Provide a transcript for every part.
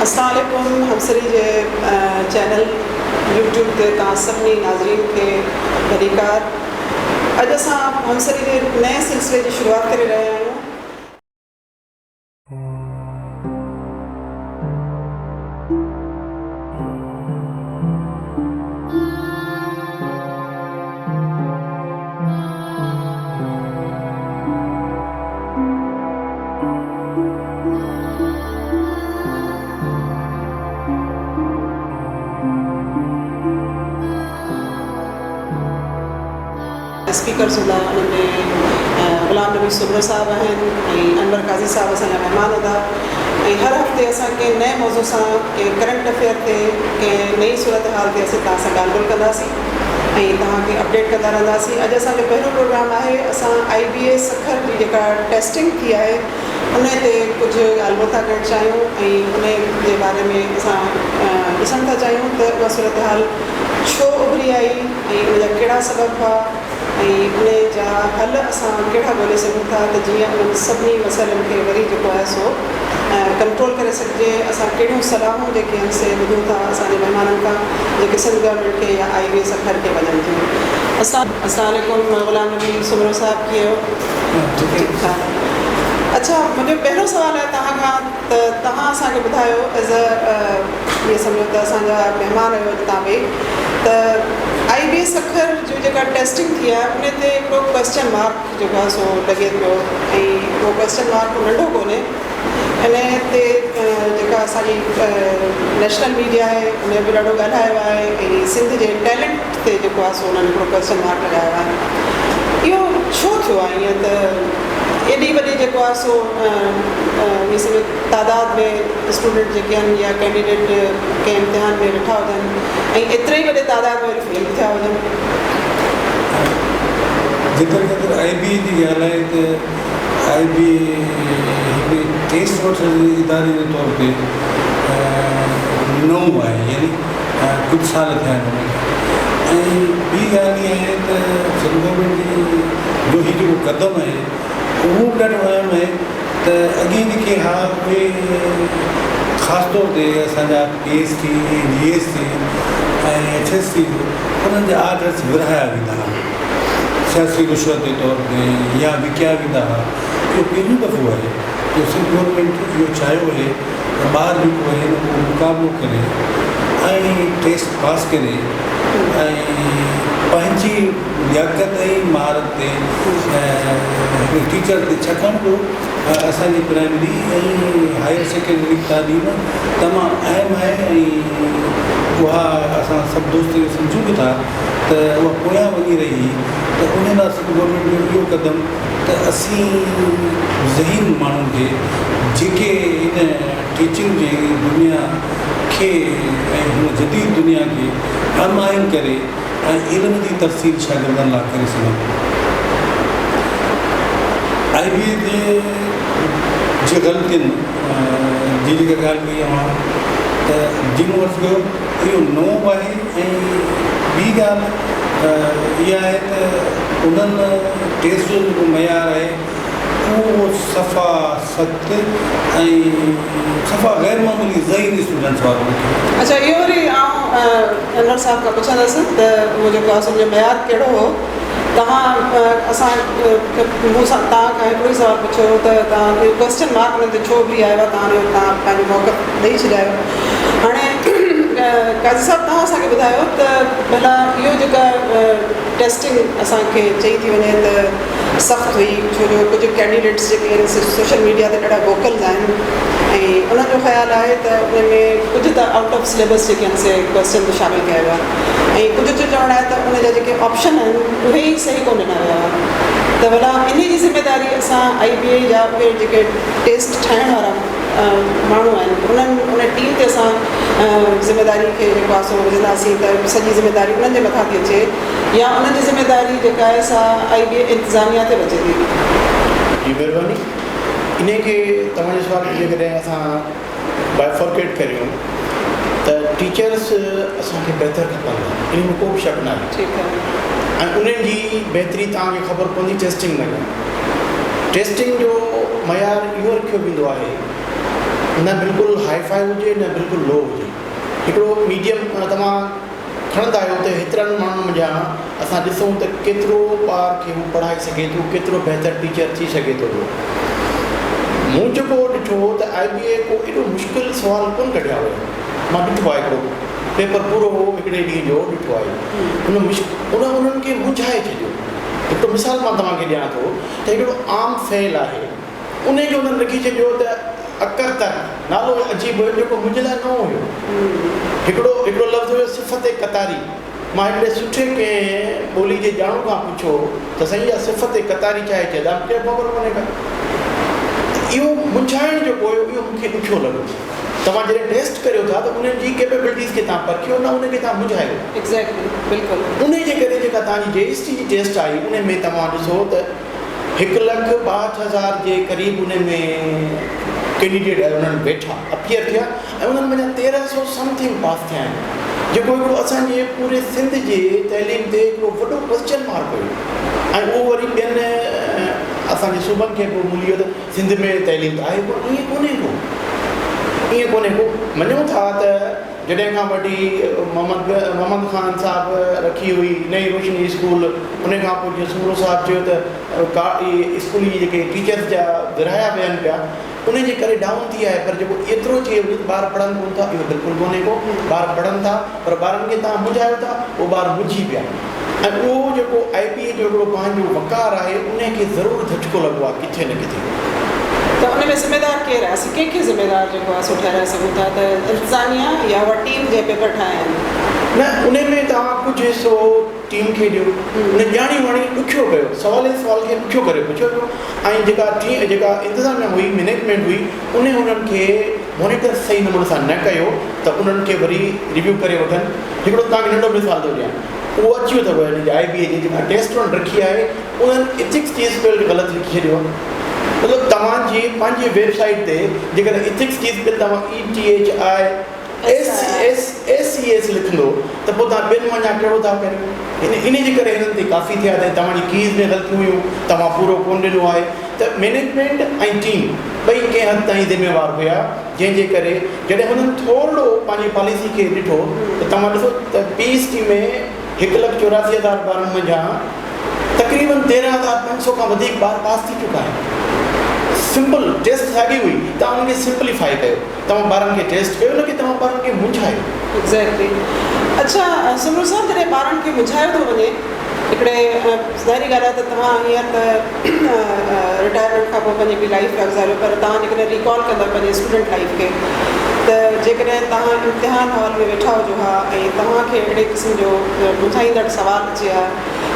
اسلام عليڪم همسري جي چينل يوٽيوب تي توهان سڀني ناظرين کي ڀليڪار. اڄ اسان همسري جي نئين سلسلي جي شروعات ڪري رهيا آهيون. اسپيڪرز هوندا انهن ۾ غلام نبي سومرو صاحب آهن ۽ انور قاضي صاحب اسان جا مهمان هوندا ۽ هر هفتي اسان ڪنهن نئين موضوع سان ڪنهن ڪرنٽ افيئر تي ڪنهن نئين صورتحال تي اسين توهان سان ڳالهه ٻولهه ڪنداسين ۽ توهان کي اپڊيٽ ڪندا رهنداسين اڄ اسان جو پهريون پروگرام آهي اسان آئي بي اي سکر جي جيڪا ٽيسٽنگ ٿي آهي ان تي ڪجهه ڳالهه ٻولهه ٿا ڪرڻ چاهيون ۽ ان جي باري ۾ اسان ڏسڻ ٿا چاهيون ته اها صورتحال ڇو اڀري آئي ۽ ان جا ڪهڙا سبب هئا ۽ ان جا حل اسان ڪهڙا ڳولي سگهون ٿا ته جيئن انهن سڀني مسئلن کي وري جيڪو آهي سو ڪنٽرول ڪري سگهجي. اسان ڪهڙيون صلاحون جيڪي آهن سي ٻڌون ٿا اسان جي مهمانن کان جيڪي سنڌ گورنمينٽ کي يا آئي بي سکر کي وڃن ٿيون. اسلام عليڪم غلام نبي سومرو صاحب ڪيئن آهيو؟ ٺيڪ ٺاڪ. اڇا منهنجو پهريون سوال آهي توهان کان ته توهان اسان کي ٻڌايو ايز ا ائين سمجهو ته اسان جا مهمان آهيو اڄ توهان ٻئي ته آئي بي سکر جي جيڪا ٽيسٽنگ ٿي آهي ان تي هڪڙو ڪويسچن مارڪ جيڪو آهي سو لڳي پيو ۽ اهو ڪويسچن مارڪ ننڍو ڪونهي ان تي جيڪا اسان جي نيشنل ميڊيا آهي ان به ڏاڍو ڳالهايو آهي ۽ سنڌ جي ٽيلنٽ تي جيڪو آهي سو انهن هڪڙو ڪويسچن مارڪ لڳايو آهي اهو ڇو ٿيو آهي ائين ته ايڏي وڏي جيڪو آهي سو ائين سمجهو تعداد ۾ اسٽوڊنٽ جيڪي آهن يا ڪينڊيڊيٽ ڪنهن امتحان ۾ ويٺا هجن ۽ ايتري ئي وڏي تعداد ۾ وري فيل به ٿيا هجن. جيتري قدر آء بي اي جي ڳالهه آهي ته آء بي اي هڪڙي ٽيسٽ وٺڻ جي اداري جي طور تي نئون آهي يعني ڪجهه سال ٿيا آهن ان کي ۽ ٻي ڳالهه اها آهي ته سنڌ گورنمينٽ جي جو هي جيڪو قدم آهي اهو به ڏاڍو اهم آهي ته اڳي جيڪي ها اهي خاص طور تي اسان جا P S T ۽ G S T ۽ H S T انهن جا آرڊرس ورهايا ويندا ها سياسي رشوت جي طور تي يا وڪيا ويندا ها اهو پهريون دفعو آهي جو سنڌ گورنمينٽ اهو چاهيو آهي ته ٻار جيڪو آهي ان اهو مقابلو ڪري ۽ ٽيسٽ پاس ڪري ۽ پنهنجي لياقت ۽ مهارت تي هڪڙي ٽيچر تي ڇاڪاڻ جو اسان جي پرائمري ۽ هائير سيڪنڊري تعليم تمام اهم آهي ۽ اها اسان سڀ دوست اهو سمجهون به ٿا ته اها پويان وڃي رهي هئي ته ان لاء سنڌ گورنمينٽ جو اهو قدم ته اسين ذهين ماڻهن کي جيڪي هن ٽيچنگ جي دنيا کي ۽ هن جديد دنيا کي هم آهنگ ڪري ۽ علم جي ترسيل شاگردن لاء ڪري سگهن. آء بي اي جي جي غلطين جي جيڪا ڳالهه ڪئي اوهان ته جيئن مون عرض ڪيو اهو نئون به آهي ۽ ٻي ڳالهه اها آهي ته انهن ٽيسٽ جو جيڪو معيار آهي اهو صفا سخت ۽ صفا غير معمولي ذهين اسٽوڊنٽس وارو رکيو. اڇا اهو وري آئون انور صاحب کان پڇندس ته اهو جيڪو آهي سو ان جو معيار ڪهڙو هو؟ توهان اسان مون سان توهان کان هڪڙو ئي سوال پڇيو هو ته توهان اهو ڪوئسچن مارڪ انهن تي ڇو اڀري آيو آهي توهان اهو توهان پنهنجو موقف ڏئي ڇڏيا آهيو هاڻي قاضي صاحب توهان اسان کي ٻڌايو ته ڀلا اهو جيڪا ٽيسٽنگ اسان کي چئي ٿي وڃي ته سخت هئي ڇو جو ڪجهه ڪينڊيڊيٽس جيڪي آهن سي سوشل ميڊيا تي ڏاڍا ووڪلز آهن ۽ انهن جو خيال آهي ته ان ۾ ڪجهه ته آئوٽ آف سليبس جيڪي آهن سي ڪوئسچن به شامل ڪيا ويا ۽ ڪجهه جو چوڻ آهي ته ان جا جيڪي آپشن آهن اهي ئي صحيح ڪونه ڏنا ويا هئا ته ڀلا انهي جي ذميواري اسان آئي بي اي جا اهي جيڪي ٽيسٽ ٺاهڻ وارا ماڻهو آهن انهن ان ٽيم تي اسان ذميواري کي جيڪو آهي سو وجهنداسين ته سڄي ذميواري انهن جي مٿان ٿي اچي يا انهن جي ذميواري جيڪا آهي سا آئي بي اي انتظاميا تي به اچي ٿي. جي مهرباني. انهي کي توهان جي سوال کي جيڪڏهن اسان بائفرڪيٽ ڪريون ته ٽيچرس اسان کي بهتر کپن ٿا انهي ۾ ڪو به شڪ ناهي ٺيڪ آهي. ۽ انهن جي بهتري توهان کي خبر پوندي ٽيسٽنگ منجهان. ٽيسٽنگ جو معيار اهو رکيو ويندو آهي نه بلڪل هائي فائي هجي نه بلڪل لو هجي. هڪڙو ميڊيم توهان کڻندا آهيو ته هيترن ماڻهن منجهان اسان ڏسون ته ڪيترو ٻار کي هو پڙهائي سگهي ٿو، ڪيترو بهتر ٽيچر ٿي سگهي ٿو پيو. مون جيڪو ڏٺو ته آء بي اي ڪو ايڏو مشڪل سوال ڪونه ڪڍيا هيا. مان ڏٺو آهي هڪڙو پيپر پورو هو هڪڙي ڏينهن جو ڏٺو آهي. ان ان انهن کي منجهائي ڇڏيو. هڪڙو مثال مان توهان کي ڏيان ٿو ته هڪڙو عام فعل آهي. انهي کي انهن لکي ڇڏيو ته اڪر تر، نالو عجيب هيو جيڪو منهنجي لاء نئون هيو. هڪڙو هڪڙو لفظ هيو صفت قطاري. مان هڪڙي سٺي ڪنهن ٻولي جي ڄاڻو کان پڇيو ته سائين اها صفت قطاري ڇا آهي؟ چئي ته مون کي خبر ڪونهي ڪا. ته اهو منجهائڻ جيڪو هيو اهو مون کي ڏکيو لڳو. توهان جڏهن ٽيسٽ ڪريو ٿا ته انهن جي ڪيپيبلٽيز کي توهان پرکيو نه انهن کي توهان منجهايو. Exactly بلڪل. انهي جي ڪري جيڪا توهان جي جي ايس ٽي جي ٽيسٽ آئي انهي ۾ توهان ڏسو ته هڪ لک ٻاهٺ هزار جي قريب ان ۾ ڪينڊيڊيٽ انهن ويٺا اپيئر ٿيا ۽ انهن منجهان تيرهن سو سمٿنگ پاس ٿيا آهن جيڪو هڪڙو اسان جي پوري سنڌ جي تعليم تي هڪڙو وڏو ڪوسچن مارڪ هيو ۽ اهو وري ٻين اسان جي صوبن کي به ملي ويو ته سنڌ ۾ تعليم ته آهي ڪونه ائين ڪونهي ڪو ائين ڪونهي ڪو مڃون ٿا ته جڏهن کان وٺي محمد محمد خان صاحب رکي هئي نئين روشني اسڪول ان کان پوء جيئن سومرو صاحب چيو ته ڪا اهي اسڪول جي جيڪي ٽيچرس جا ورهايا وين پيا ان جي ڪري ڊائون ٿي آهي پر جيڪو ايترو چئي وڃي ته ٻار پڙهن ڪونه ٿا اهو بلڪل ڪونهي ڪو ٻار پڙهن ٿا پر ٻارن کي توهان منجهايو ٿا اهو ٻار منجهي پيا ۽ اهو جيڪو آء بي اي جو هڪڙو پنهنجو وقار آهي ان کي ضرور ڌچڪو لڳو آهي ڪٿي نه ڪٿي. ته ان ۾ ذميدار ڪير آهي؟ اسين ڪنهن کي ذميدار جيڪو آهي سو ٺهرائي سگهون ٿا ته انتظاميا يا اها ٽيم جنهن پيپر ٺاهيا آهن؟ نه ان ۾ توهان ڪجهه حصو ٽيم کي ڏيو. ان ڄاڻي واڻي ڏکيو ڪيو سوال ئي سوال کي ڏکيو ڪري پڇيو ويو ۽ جيڪا ٽيم جيڪا انتظاميا هئي مئنيجمينٽ هئي ان انهن کي مانيٽر صحيح نموني سان نه ڪيو ته انهن کي وري ريويو ڪري وٺن. هڪڙو توهان کي ننڍو مثال ٿو ڏيان. اهو اچي ويو اٿو هن جي آء بي اي جي جيڪا ٽيسٽ انهن رکي آهي انهن ايٿڪس جي اسپيل غلط لکي ڇڏيو آهي مطلب توهان جي پنهنجي ويب سائيٽ تي جيڪڏهن ايٿڪس جي اسپيل توهان E T H I S S S C S لکندو ته پوء توهان ٻين منجهان ڪهڙو ٿا ڪريو ان ان جي ڪري هنن تي ڪافي ٿيا ته توهان جي ڪيز ۾ غلطيون هيون توهان پورو ڪونه ڏنو آهي ته مئنيجمينٽ ۽ ٽيم ٻئي ڪنهن حد تائين ذميوار هيا جنهن جي ڪري جڏهن هنن ٿورڙو پنهنجي پاليسي کي ڏٺو ته توهان ڏسو ته پي ايس ٽي ۾ هڪ لک 84 هزار ٻارن منجهان تقريبن 13,500 کان وڌيڪ ٻار پاس ٿي چڪا آهن. سمپل ٽيسٽ ساڳي هئي توهان ان کي سمپليفائي ڪيو توهان ٻارن کي ٽيسٽ ڪيو نه ڪي توهان ٻارن کي منجهايو. ايگزيڪٽلي اڇا سمرو صاحب جڏهن ٻارن کي منجهايو ٿو وڃي هڪڙي ظاهري ڳالهه آهي ته توهان هينئر ته رٽائرمينٽ کان پوء پنهنجي هڪڙي لائيف پيا گذاريو پر توهان جيڪڏهن ريڪال ڪندؤ پنهنجي اسٽوڊنٽ لائيف کي ته جيڪڏهن توهان امتحان هال ۾ ويٺا هجو ها ۽ توهان کي اهڙي قسم جو منجهائيندڙ سوال اچي ها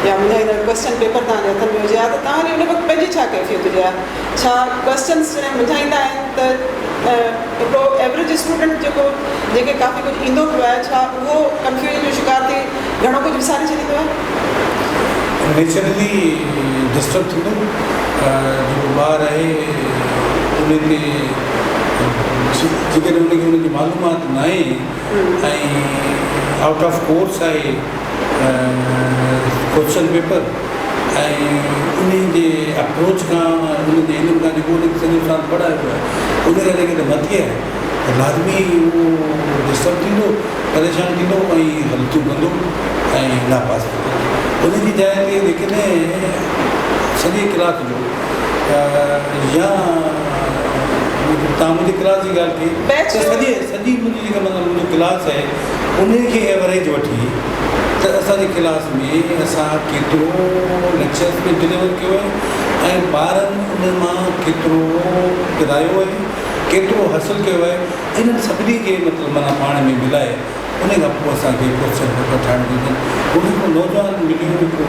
يا منجهائيندڙ ڪوئسچن پيپر توهان جي هٿن ۾ هجي ها ته توهان جي ان وقت پنهنجي ڇا ڪيفيت هجي ها؟ ڇا ڪوئسچنس جڏهن منجهائيندا آهن ته هڪڙو ايوريج اسٽوڊنٽ جيڪو جنهن کي ڪافي ڪجهه ايندو به آهي ڇا اهو ڪنفيوزن جو شڪار ٿي گهڻو ڪجهه وساري ڇڏيندو آهي؟ نيچرلي ڊسٽرب ٿيندو جيڪو ٻار آهي ان تي جيڪڏهن ان کي ان جي معلومات ناهي ۽ آئوٽ آف ڪورس آهي ڪوئسچن پيپر ۽ انهي جي اپروچ کان ان جي علم کان جيڪو ان کي سڄو سال پڙهايو ويو آهي ان کان جيڪڏهن مٿي آهي ته لازمي اهو ڊسٽرب ٿيندو پريشان ٿيندو ۽ غلطيون ڪندو ۽ ناپاس ٿيندو ان جي جاء تي جيڪڏهن سڄي ڪلاس جو يا توهان منهنجي ڪلاس جي ڳالهه ڪئي ته سڄي سڄي منهنجي جيڪا مطلب منهنجو ڪلاس آهي ان کي ايوريج وٺي ته اسان جي ڪلاس ۾ اسان ڪيترو ليڪچرس به ڊليور ڪيو آهي ۽ ٻارن ان مان ڪيترو پرايو آهي ڪيترو حاصل ڪيو آهي انهن سڀني کي مطلب معنيٰ پاڻ ۾ ملائي ان کان پوء اسان کي ڪوئسچن پيپر ٺاهڻ گهرجن. مون کي هڪڙو نوجوان مليو جيڪو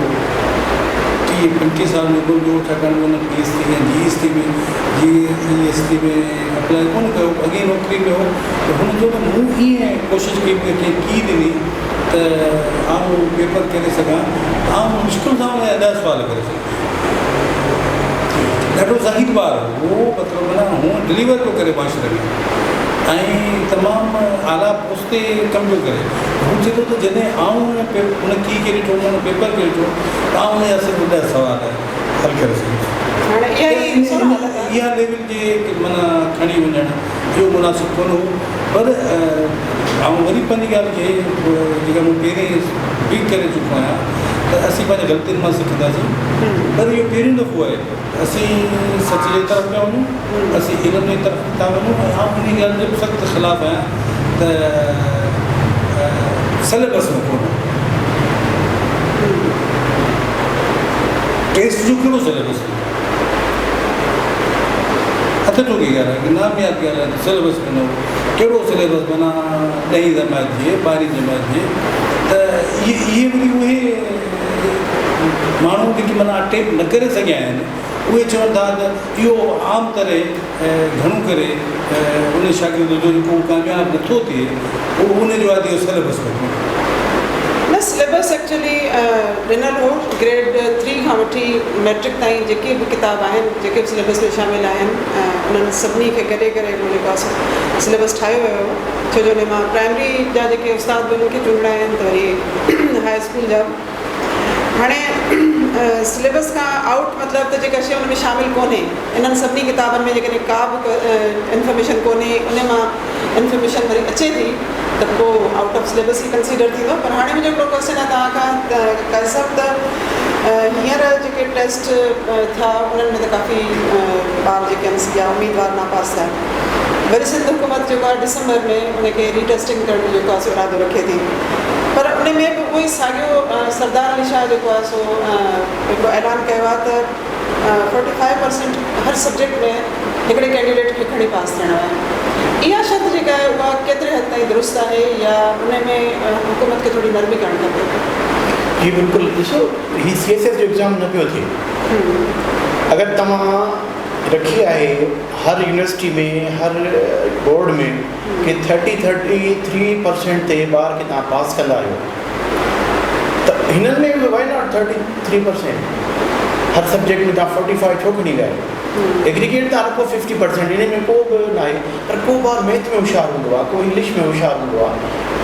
30 35 سالن جي عمر جو هو ڇاڪاڻ جو هن P S T ۽ G S T ۾ G E S T ۾ apply ڪونه ڪيو اڳي نوڪري ۾ هو ته هن چيو ته مون ائين ڪوشش ڪئي مون کي ڪنهن ڪي ڏني ته آئون پيپر ڪري سگهان ته آئون مشڪل سان ان جا ڏهه سوال ڪري سگهيس. ڏاڍو ذهين ٻار هو اهو مطلب معنيٰ هونء ڊليور پيو ڪري معاشري ۾ ۽ تمام اعليٰ پوسٽ تي ڪم پيو ڪري. هو چئي ٿو ته جڏهن آئون ان ڪي کي ڏٺو ان پيپر کي ڏٺو ته آئون ان جا صرف ڏهه سوال حل ڪري سگهيس. هاڻي اها ئي اها ليول جي معنيٰ کڻي وڃڻ. اهو مناسب ڪونه هو پر آئون وري پنهنجي ڳالهه کي جيڪا مون پهرين به ڪري چڪو آهيان ته اسين پنهنجي غلطين مان سکنداسين پر اهو پهريون دفعو آهي ته اسين سچ جي طرف پيا وڃون اسين علم جي طرف ٿا وڃون ۽ آئون انهي ڳالهه جي به سخت خلاف آهيان ته سليبس ۾ ڪونه ٽيسٽ جو ڪهڙو سليبس ٿيندو هٿ ٺوڪي ڳالهه آهي ڪي ناميات ڳالهه آهي ته سليبس ۾ نه هو ڪهڙو سليبس معنيٰ ڏهين جماعت جي ٻارهين جماعت جي ته اهي اهي وري اهي ماڻهو جيڪي معنيٰ اٽيمپ نه ڪري سگهيا آهن اهي چون ٿا ته اهو عام طرح گهڻو ڪري ان شاگرد جو جيڪو ڪامياب نٿو ٿئي اهو ان جو آهي ته اهو سليبس ۾ ڪونهي. نه سليبس ايڪچولي ڏنل هو گريڊ ٿري کان وٺي ميٽرڪ تائين جيڪي به ڪتاب آهن جيڪي به سليبس ۾ شامل آهن انهن سڀني کي گڏي ڪري هڪڙو جيڪو آهي سو سليبس ٺاهيو ويو هو ڇو جو ان مان پرائمري جا جيڪي استاد به انهن کي چونڊڻا آهن ته وري هاء اسڪول جا به هاڻي سليبس کان آئوٽ مطلب ته جيڪا شيء ان ۾ شامل ڪونهي انهن سڀني ڪتابن ۾ جيڪڏهن ڪا به انفارميشن ڪونهي ان مان انفارميشن وري اچي ٿي ته پوء آئوٽ آف سليبس ئي ڪنسيڊر ٿيندو پر هاڻي منهنجو هڪڙو ڪوئسچن آهي توهان کان ته قاضي صاحب ته هينئر جيڪي ٽيسٽ ٿيا انهن ۾ ته ڪافي ٻار جيڪي آهن يا اميدوار ناپاس ٿيا وري سنڌ حڪومت جيڪو آهي ڊسمبر ۾ ان کي ري ٽيسٽنگ ڪرڻ جو جيڪو آهي سو ارادو رکي ٿي پر ان ۾ به اهو ئي ساڳيو سردار علي شاهه جيڪو آهي سو هڪڙو اعلان ڪيو آهي ته فورٽي فائيو پرسينٽ هر سبجيڪٽ ۾ هڪڙي ڪينڊيڊيٽ کي کڻي پاس ٿيڻو آهي. اها شرط جيڪا آهي اها ڪيتري حد تائين درست آهي يا ان ۾ حڪومت کي ٿوري نرمي ڪرڻ کپي؟ جي بلڪل ڏسو هي سي ايس ايس جو ايگزام نه پيو ٿئي اگر توهان رکي آهي هر يونيورسٽي ۾ هر بورڊ ۾ ڪي ٿرٽي ٿرٽي ٿري پرسينٽ تي ٻار کي توهان پاس ڪندا آهيو ته هنن ۾ به وائي not 33 percent هر سبجيڪٽ ۾ توهان فورٽي فائيو ڇو کڻي ويا آهيو ايگريگيٽ توهان رکو ففٽي پرسينٽ ان ۾ ڪو به ناهي پر ڪو ٻار ميٿ ۾ هوشيار هوندو آهي ڪو انگلش ۾ هوشيار هوندو آهي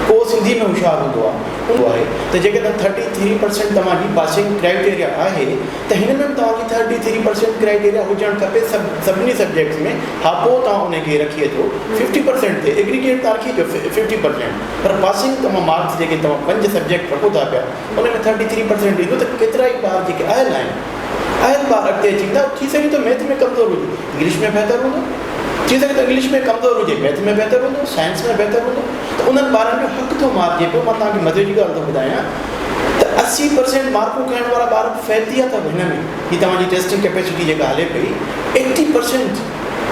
ڪو سنڌي ۾ هوشيار هوندو آهي اهو آهي ته جيڪڏهن 33% توهان جي پاسنگ ڪرائيٽيريا آهي ته هن ۾ به توهان جي 33% ڪرائيٽيريا هجڻ کپي سڀ سڀني سبجيڪٽس ۾ ها پوء توهان ان کي رکي اچو 50% تي ايگريگيٽ توهان رکي اچو 50% پر پاسنگ توهان مارڪس جيڪي توهان پنج سبجيڪٽ رکو ٿا پيا ان ۾ 33% ايندو ته ڪيترا ئي ٻار جيڪي اهل آهن اهل ٻار اڳتي اچي ويندا ٿي سگهي ٿو ميٿ ۾ ڪمزور هجي انگلش ۾ بهتر هوندو ٿي سگهي ٿو انگلش ۾ ڪمزور هجي ميٿ ۾ بهتر هوندو سائنس ۾ بهتر هوندو ته انهن ٻارن جو حق ٿو مارجي پيو مان توهان کي مزي جي ڳالهه ٿو ٻڌايان ته 80% مارڪون کڻڻ وارا ٻار به فيل ٿي ويا اٿو هن ۾ هي توهان جي ٽيسٽنگ ڪيپيسٽي جيڪا هلي پئي 80%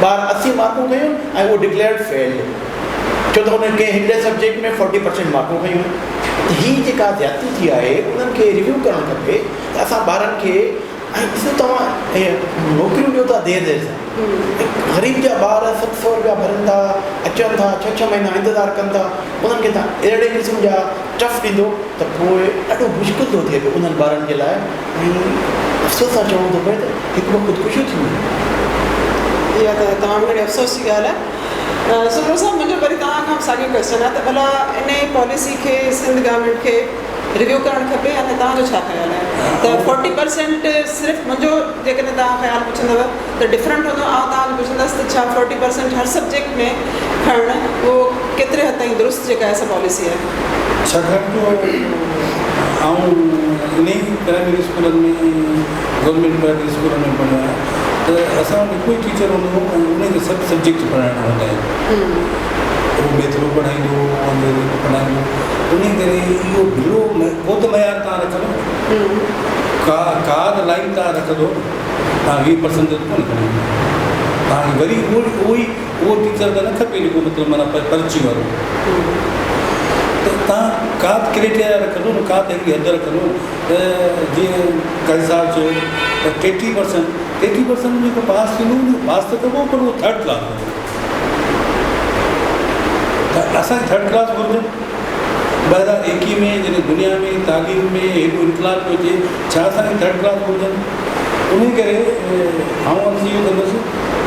ٻار 80 مارڪون کنيون ۽ اهو ڊڪليئرڊ فيل ڇو ته انهن ڪنهن هڪڙي سبجيڪٽ ۾ 40% مارڪون کنيون ته هي جيڪا زيادتي ٿي آهي انهن کي ريويو ڪرڻ کپي ته اسان ٻارن کي ۽ ڏسو توهان نوڪريون ڏيو ٿا دير دير سان ۽ غريب جا ٻار 700 روپيا ڀرن ٿا اچن ٿا ڇهه ڇهه مهينا انتظار ڪن ٿا انهن کي توهان اهڙي قسم جا ٽف ڏيندو ته پوء ڏاڍو مشڪل ٿو ٿئي پيو انهن ٻارن جي لاء ۽ افسوس سان چوڻو ٿو پئي ته هڪ ٻه خودڪشيون ٿي ويون. اها ته تمام گهڻي افسوس جي ڳالهه آهي. سومرو صاحب منهنجو وري توهان کان به ساڳيو ڪويسچن آهي ته ڀلا انهي پاليسي کي سنڌ گورنمينٽ کي ريويو ڪرڻ کپي يا نه توهان جو ڇا خيال آهي ته 40% صرف منهنجو جيڪڏهن توهان خيال پڇندؤ ته ڊفرنٽ هوندو آئون توهان کي پڇندس ته ڇا 40% هر سبجيڪٽ ۾ کڻڻ اهو ڪيتري حد تائين درست جيڪا آهي سا پاليسي آهي. ڇاڪاڻ جو آئون انهي پرائمري اسڪولن ۾ گورنمينٽ پرائمري اسڪولن ۾ پڙهيو آهيان ته اسان وٽ هڪ ئي ٽيچر هوندو هو ۽ انهي کي سڀ سبجيڪٽ پڙهائڻا هوندا آهن اهو ميٿ به پڙهائيندو هو انگريزي به پڙهائيندو هو انهي ڪري اهو بلو ڪو ته معيار توهان رکندو ڪا ڪا ته لائين توهان رکندو توهان 20 پرسنٽ ته ڪونه کڻي ايندو توهان کي وري اهو اهو ئي اهو ٽيچر ته نه کپي جيڪو مطلب معنيٰ پرچي وارو ته توهان ڪا ته ڪريٽيريا رکندو نه ڪا ته هڪڙي حد رکندو ته جيئن قاضي صاحب چيو ته 33 پرسنٽ 33 پرسنٽ جيڪو پاس ٿيندو ان کي پاس ته ڪبو پر اهو ٿرڊ ڪلاس هوندو ته اسان کي ٿرڊ ڪلاس گهرجن 2021 ۾ جڏهن دنيا ۾ تعليم ۾ هيڏو انقلاب پيو اچي ڇا اسان کي ٿرڊ ڪلاس گهرجن انهي ڪري آئون عرض اهو ڪندس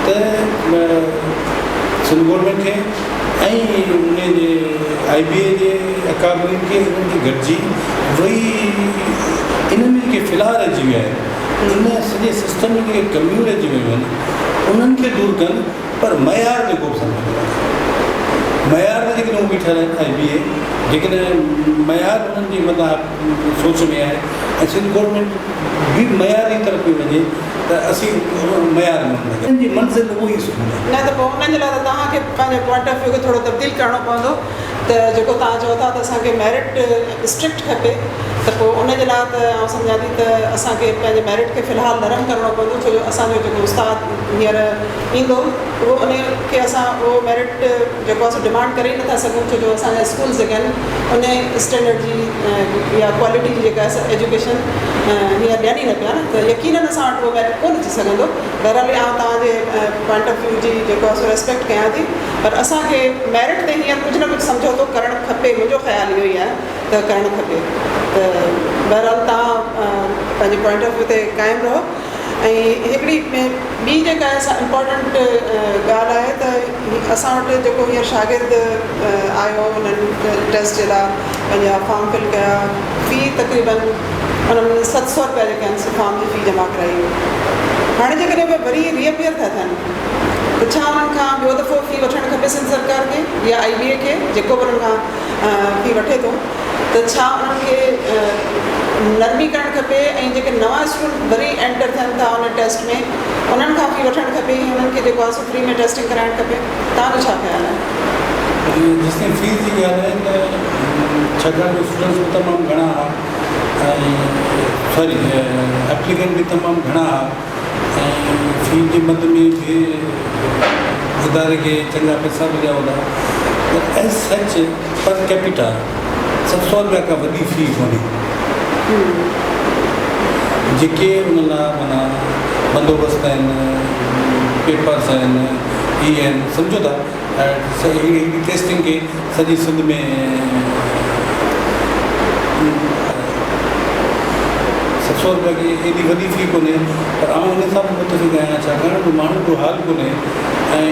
ته سنڌ گورنمينٽ کي ۽ انهي جي آئي بي اي جي اڪابرين کي انهن کي گڏجي وئي ان ۾ جيڪي فلاح رهجي ويا آهن ان سڄي سسٽم ۾ جيڪي ڪميون رهجي ويون آهن انهن کي دور ڪن. پر معيار تي ڪو به سمجهوتو نه ڪري. معيار تي جيڪڏهن هو بيٺل آهن آء بي اي جيڪڏهن معيار انهن جي متان سوچ ۾ آهي ۽ سنڌ گورنمينٽ به معيار جي طرف پئي وڃي ته اسين معيار ۾ انهن جي منزل اهو ئي اسڪول آهي. نه ته پوء انهن جي لاء ته توهان کي پنهنجي پوائنٽ آف ويو کي ٿورو تبديل ڪرڻو پوندو ته جيڪو توهان چئو ٿا ته اسان کي ميرٽ اسٽرڪٽ کپي ته پوء ان جي لاء ته آئون سمجهان ٿي ته اسان کي پنهنجي ميرٽ کي في الحال نرم ڪرڻو پوندو ڇو جو اسان جو جيڪو استاد هينئر ايندو اهو ان کي اسان اهو ميرٽ جيڪو آهي سو ڊمانڊ ڪري ئي نٿا سگهون ڇو جو اسان جا اسڪولز جيڪي آهن ان اسٽينڊرڊ جي يا ڪوالٽي جي جيڪا آهي سا ايجوڪيشن هينئر ڏين ئي نه پيا نه ته يقينن اسان وٽ اهو ميرٽ ڪونه اچي سگهندو. بهرحال آئون توهان جي پوائنٽ آف ويو جي جيڪو آهي سو ريسپيڪٽ ڪيان ٿي پر اسان کي ميرٽ تي هينئر ڪجهه نه ڪجهه سمجهوتو ڪرڻ کپي منهنجو خيال اهو ئي آهي ته ڪرڻ کپي ته بهرحال توهان پنهنجي پوائنٽ آف ويو تي قائم رهو ۽ هڪڙي ٻي جيڪا آهي سا امپارٽنٽ ڳالهه آهي ته اسان وٽ جيڪو هينئر شاگرد آيو انهن ٽيسٽ جي لاء پنهنجا فارم فل ڪيا في تقريبن انهن 700 روپيا جيڪي آهن سي فارم جي في جمع ڪرائي هاڻي جيڪڏهن اهي وري ري اپيئر ٿا ٿين ته ڇا انهن کان ٻيو دفعو في وٺڻ کپي سنڌ سرڪار کي يا آئي بي اي کي جيڪو به انهن کان في وٺي ٿو ته ڇا انهن کي نرمي ڪرڻ کپي ۽ جيڪي نوان اسٽوڊنٽ وري اينٽر ٿين ٿا ان ٽيسٽ ۾ انهن کان في وٺڻ کپي ۽ انهن کي جيڪو آهي سو فري ۾ ٽيسٽنگ ڪرائڻ کپي توهان جو ڇا خيال آهي؟ جيستائين فيس جي ڳالهه آهي ته ڇاڪاڻ جو اسٽوڊنٽس به تمام گهڻا هئا ۽ سوري ايپليڪنٽ به تمام گهڻا هئا ۽ في جي مد ۾ به اداري کي چڱا پئسا مليا هوندا پر ايز سچ پر ڪيپيٽا 700 روپيا کان وڏي في ڪونهي جيڪي ان لاء معنيٰ بندوبست آهن پيپرس آهن هي آهن سمجهو ٿا هڪڙي ٽيسٽنگ کي سڄي سنڌ ۾ 700 روپيا ڪي ايڏي وڏي في ڪونهي پر آئون ان سان به متفق آهيان ڇاڪاڻ جو ماڻهن جو حال ڪونهي ۽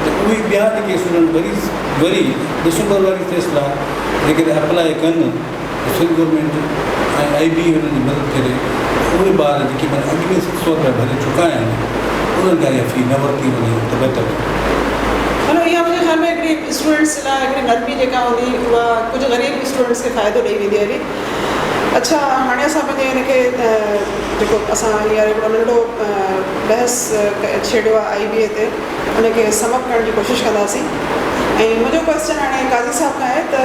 ته اهي ٻيا جيڪي اسٽوڊنٽ وري وري ڊسمبر واري ٽيسٽ لاء جيڪڏهن اپلاء ڪن ته سنڌ گورنمينٽ ۽ I بي انهن جي مدد ڪري ته اهي ٻار جيڪي معنيٰ اڳ ۾ 700 روپيا ڀري چڪا آهن انهن کان اها في نه ورتي وڃي ته بهتر ٿيندو. معنيٰ اها منهنجي خيال ۾ هڪڙي اسٽوڊنٽس لاء هڪڙي نرمي جيڪا هوندي اها ڪجهه غريب اسٽوڊنٽس کي فائدو ڏئي ويندي هلي. اڇا هاڻي اسان پنهنجي هن کي جيڪو اسان هينئر هڪڙو ننڍو بحث ڇيڙيو آهي آئي بي اي تي ان کي سم اپ ڪرڻ جي ڪوشش ڪنداسين ۽ منهنجو ڪوئسچن هاڻي قاضي صاحب کان آهي ته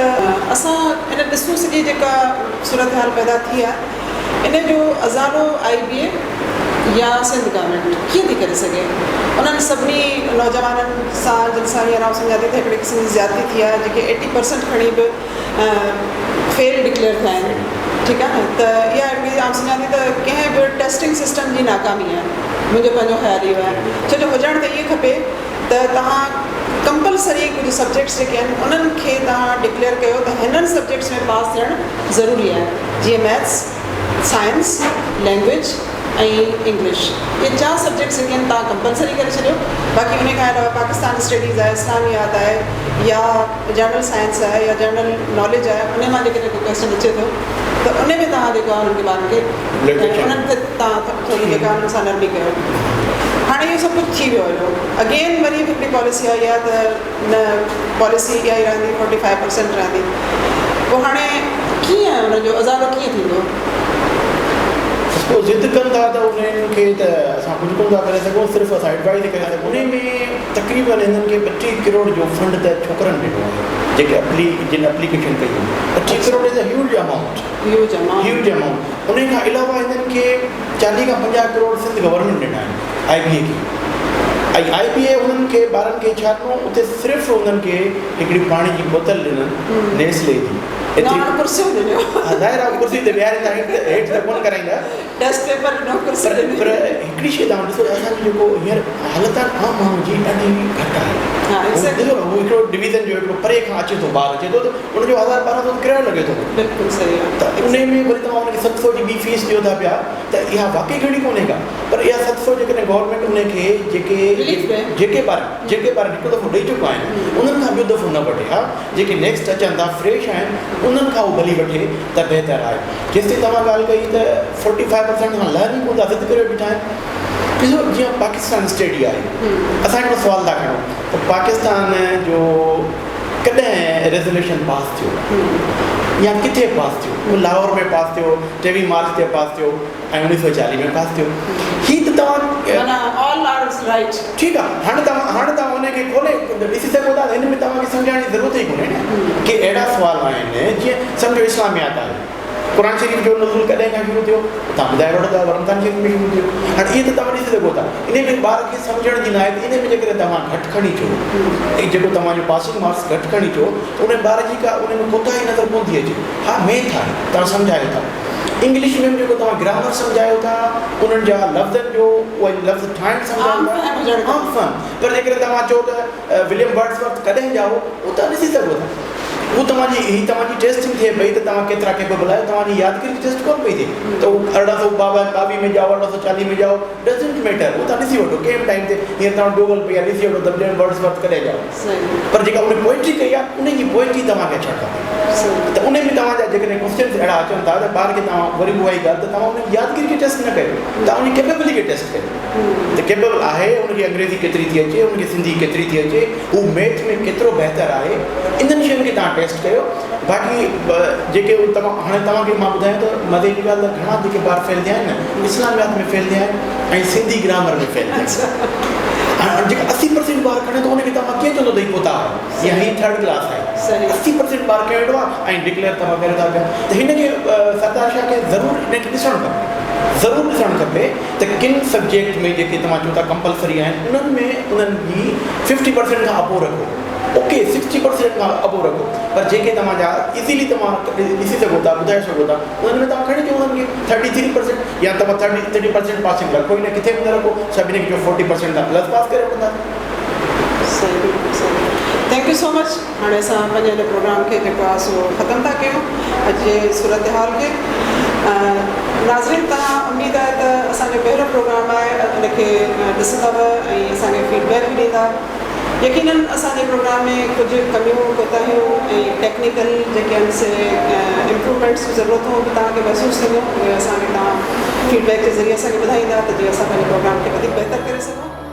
اسان ان ڏسون سڄي جيڪا صورتحال پيدا ٿي آهي ان جو ازالو آئي بي اي يا سنڌ گورنمينٽ ڪيئن ٿي ڪري سگهي انهن سڀني نوجوانن سان جن سان هينئر آئون سمجهان ٿي ته هڪڙي قسم جي زيادتي ٿي آهي جيڪي ايٽي پرسنٽ کڻي به فيل ڊڪليئر ٿيا آهن ٺيڪ آهي نه ته اها هڪڙي آئون سمجهان ٿي ته ڪنهن به ٽيسٽنگ سسٽم جي ناڪامي آهي منهنجو پنهنجو خيال اهو آهي ڇو جو هجڻ ته ائين کپي ته توهان ڪمپلسري ڪجهه سبجيڪٽس جيڪي آهن انهن کي توهان ڊڪليئر ڪيو ته هنن سبجيڪٽس ۾ پاس ٿيڻ ضروري آهي جيئن ميٿس، سائنس، لينگويج ۽ انگلش اهي چار سبجيڪٽس جيڪي آهن توهان ڪمپلسري ڪري ڇڏيو باقي انهي کان علاوه پاڪستان اسٽڊيز آهي اسلاميات آهي يا جنرل سائنس آهي يا جنرل ناليج آهي انهي مان جيڪڏهن ڪو ڪوئسچن اچي ٿو ته انهي ۾ توهان جيڪو آهي انهن کي ٻارن کي انهن تي توهان ٿوري جيڪا انهن سان نرمي ڪيو. هاڻي اهو سڀ ڪجهه ٿي ويو هيو اگين وري به هڪڙي پاليسي آئي آهي ته نه پاليسي اها ئي رهندي 45 پرسنٽ رهندي پوء هاڻي ڪيئن ان جو ازالو ڪيئن ٿيندو؟ پوء ضد ڪن ٿا ته انهن کي ته اسان ڪجهه ڪونه ٿا ڪري سگهون صرف اسان ايڊوائز ڪري سگهون انهي ۾ تقريبن هنن کي 32 ڪروڙ جو فنڊ ته ڇوڪرن ڏنو آهي جيڪي اپلي جن اپليڪيشن ڪئي هئي 32 crore is a huge amount huge amount انهي کان علاوه هنن کي 40 کان 50 ڪروڙ سنڌ گورنمينٽ ڏنا آهن آئي بي اي کي ۽ آئي بي اي انهن کي ٻارن کي ڇا ڏنو اتي صرف انهن کي هڪڙي پاڻي جي بوتل ڏنن نيسلي جي ايتري ڪرسيون ڏنيون ظاهر آهي ڪرسي تي ويهاريندا هيٺ ته ڪونه ڪرائيندا ٽيسٽ پيپر ڏنو ڪرسي ڏني پر هڪڙي شيء توهان ڏسو اسان جي جيڪو هينئر حالت آهي عام ماڻهو جي ڏاڍي گهٽ آهي ڏسو نه هو هڪڙو ڊويزن جو هڪڙو پري کان اچي ٿو ٻار اچي ٿو ته ان جو هزار 1200 ته ڪرايو لڳي ٿو بلڪل صحيح آهي ته انهي ۾ وري توهان ان کي 700 جي ٻي فيس ڏيو ٿا پيا ته اها واقعي گهڻي ڪونهي ڪا پر اها 700 جيڪڏهن گورنمينٽ انهي کي جيڪي جيڪي ٻار جيڪي ٻار هڪ دفعو ڏئي چڪا آهن انهن کان ٻيو دفعو نه وٺي ها جيڪي نيڪسٽ اچن ٿا فريش آهن انهن کان هو ڀلي وٺي ته بهتر آهي. جيستائين توهان ڳالهه ڪئي ته فورٽي فائيو پرسينٽ کان لهن ئي ڪونه ٿا ضد ڪريو بيٺا آهن. ڏسو جيئن پاڪستان اسٽڊي آهي اسان هڪڙو سوال ٿا کڻون ته پاڪستان جو ڪڏهن ريزوليوشن پاس ٿيو يا ڪٿي پاس ٿيو اهو لاهور ۾ پاس ٿيو ٽيويهه مارچ تي پاس ٿيو ۽ اڻويهه سو چاليهه ۾ پاس ٿيو هي ته توهان معنيٰ آل آر رائيٽ. ٺيڪ آ هاڻي توهان هاڻي توهان ان کي کولي ڏسي سگهو ٿا هن ۾ توهان کي سمجهائڻ جي ضرورت ئي ڪونهي نه ڪي اهڙا سوال آهن جيئن سمجهو اسلاميات آهي قرآن شريف جو نزول ڪڏهن کان شروع ٿيو؟ توهان ٻڌائي وٺو ته رمضان شريف ۾ شروع ٿيو. هاڻي اهي ته توهان ڏسي سگهو ٿا. انهي ۾ ٻار کي سمجهڻ جي ناهي ته انهي ۾ جيڪڏهن توهان گهٽ کڻي اچو ۽ جيڪو توهان جو پاسنگ مارڪس گهٽ کڻي اچو ته انهي ٻار جي ڪا انهي ۾ ڪوتاهي نظر ڪونه ٿي اچي. ها ميٿ آهي توهان سمجهايو ٿا. انگلش ۾ به جيڪو توهان گرامر سمجهايو ٿا انهن جا لفظن جو اهي لفظ ٺاهڻ سمجهايو عام ٿا. فهم هجڻ کپي. عام فهم پر جيڪڏهن توهان چئو ته وليم ورڊس ورٿ ڪڏهن ڄائو اهو توهان ڏسي سگهو ٿا. هو توهان جي هي توهان جي ٽيسٽنگ ٿئي پئي ته توهان ڪيترا ڪيپيبل آهيو توهان جي يادگيري جي ٽيسٽ ڪونه پئي ٿئي ته هو 1822 ۾ ڄائو 1840 ۾ ڄائو ڊزنٽ ميٽر هو توهان ڏسي وٺو ڪنهن به ٽائيم تي هينئر توهان وٽ گوگل پئي آهي ڏسي وٺو ته وليم ورڊس ورٿ ڪڏهن ڄائو پر جيڪا ان پوئٽري ڪئي آهي ان جي پوئٽري توهان کي اچڻ کپي ته ان ۾ توهان جا جيڪڏهن ڪوسچنس اهڙا اچن ٿا ته ٻار کي توهان وري به اها ئي ڳالهه ته توهان ان جي يادگيري کي ٽيسٽ نه ڪيو توهان ان جي ڪيپيبلٽي کي ٽيسٽ ڪيو ته ڪيپيبل آهي ان کي انگريزي ڪيتري ٿي اچي ان کي سنڌي ڪيتري ٿي اچي هو ميٿ ۾ ڪيترو بهتر آهي انهن شين کي توهان ٽيسٽ ڪيو باقي جيڪي توهان هاڻي توهان کي مان ٻڌايان ته مزي جي ڳالهه ته گهڻا جيڪي ٻار فيل ٿيا آهن نه اسلاميات ۾ فيل ٿيا آهن ۽ سنڌي گرامر ۾ فيل ٿيا آهن هاڻي جيڪا 80% ٻار کڻي ٿو ان کي توهان ڪيئن چوندو ته هي پوتا آهي يا هي ٿرڊ ڪلاس آهي 80% ٻار کڻي ويٺو آهي ۽ ڊڪليئر توهان ڪريو ٿا پيا ته هن کي سردار شاهه کي ضرور هن کي ڏسڻ کپي ضرور ڏسڻ کپي ته ڪن سبجيڪٽ ۾ جيڪي توهان چئو ٿا ڪمپلسري آهن انهن ۾ انهن جي ففٽي پرسينٽ کان ابو رکو اوڪي سڪسٽي پرسينٽ کان ابو رکو پر جيڪي توهان جا ايزيلي توهان ڏسي سگهو ٿا ٻڌائي سگهو ٿا انهن ۾ توهان کڻي چئو انهن کي ٿرٽي ٿري پرسينٽ يا توهان ٿرٽي ٿري پرسينٽ پاسنگ رکو ئي نه ڪٿي به نه رکو سڀني کي چئو فورٽي پرسينٽ کان پلس پاس ڪري وٺندا. صحيح بلڪل صحيح thank you سو مچ هاڻي اسان پنهنجي هن پروگرام کي جيڪو آهي سو ختم ٿا ڪيون اڄ جي صورتحال کي ناظرين توهان اميد آهي ته اسان جو پهريون پروگرام آهي ان کي ڏسندؤ ۽ اسان کي فيڊ بيڪ به ڏيندا يقينن اسان جي پروگرام ۾ ڪجهه ڪميون ڪوتاهيون ۽ ٽيڪنيڪل جيڪي آهن سي امپروومينٽس جون ضرورتون به توهان کي محسوس ٿينديون اهي اسان کي توهان فيڊ بيڪ جي ذريعي اسان کي ٻڌائيندا ته جيئن اسان پنهنجي پروگرام کي وڌيڪ بهتر ڪري سگهون.